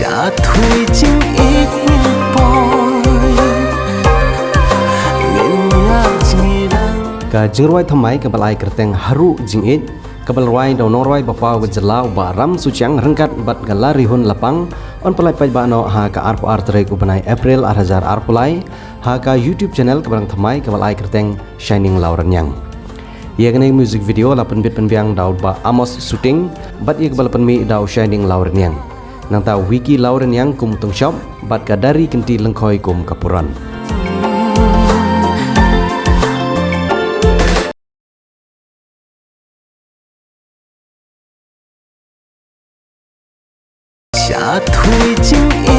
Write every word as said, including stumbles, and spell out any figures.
Athui jingit ngin poi, ngin ïa jingïalang. Ka jingrwai thymmai kaba la ai kyrteng Haru Jingit, kaba la rwai da u nongrwai ba paw ka jylla u Bah Ram Suchiang ryngkat bad ka Larihun Lapang, yn pynlait paidbah noh ha ka arphew ar tarik u bnai April ar hajar arphew lai ha ka YouTube channel kaba dang thymmai kaba la ai kyrteng Shining Lawrniang. Ïa kane music video la pynbit pynbiang da u Bah Amos Suting bad ïa kaba la pynmih da u Shining Lawrniang. Nangta Wiki Lawrniang kum u tyngshop bad ka Dari Kynti Lyngkhoi kum ka puron. Sha thui jingit